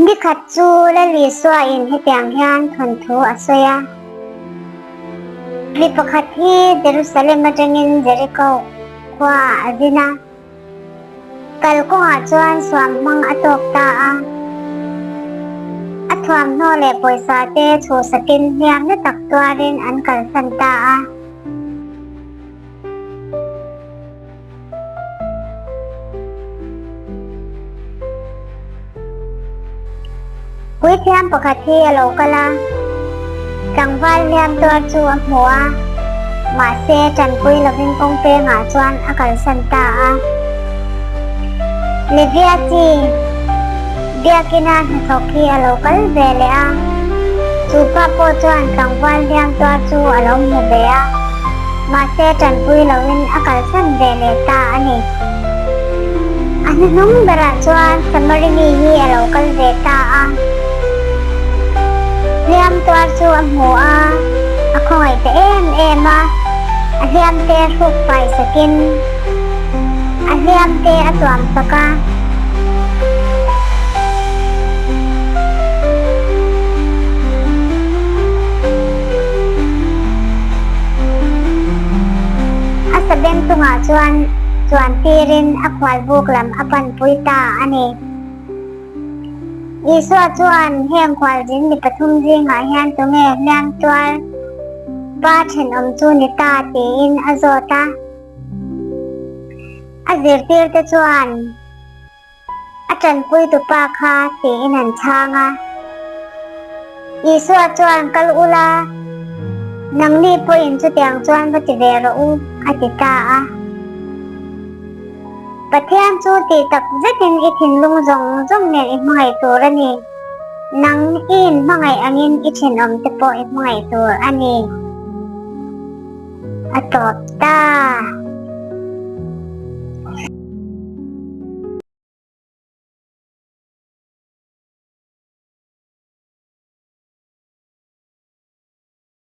Ni khat chu Lal Isua in hetiang hian thawnthu a sawi a, Mi pakhat hi Jerusalem atangin Jeriko khua ah a zin a, Kalkawngah chuan suam hmang a tawk ta a, a thuamhnaw leh pawisa te chhuhsakin hliam na tak tuarin an kalsan ta a. Puithiam pakhat hi a lo kal a, tlangval hliam tuar chu a hmu a, mahse tanpui lovin kawng pengah chuan a kalsan ta a. Levia chi Biakina hnathawk hi a lo kal ve leh a, chu pa pawh chuan tlangval hliam tuar chu a lo hmu ve a, mahse tanpui lovin a kalsan ve leh ta a ni. A hnuhnung berah chuan Samari mi hi a lo kal ve ta a. Hliam tuar chu a hmu a, a khawngaih ta em em a, a hliam te hruk fai sakin a hliam te a tuam sak a. A sabeng chungah chuan chuan tirin a khualbuk lam a panpui ta a ni. Isua chuan heng khualzin mi pathum zingah hian tunge hliam tuar pa thenawm chu ni ta tiin a zawt a. A zirtirte chuan A tanpuitu pa kha tiin an chhang a. Isua chuan kal ula, nangni pawhin chutiang chuan va ti ve rawh u, a ti ta a. Pathian chu tih tak zetin i thinlung zawng zawng nen i hmangaih tur a ni. Nang i inhmangaih angin i thenawmte pawh i hmangaih tur a ni. A tawp ta.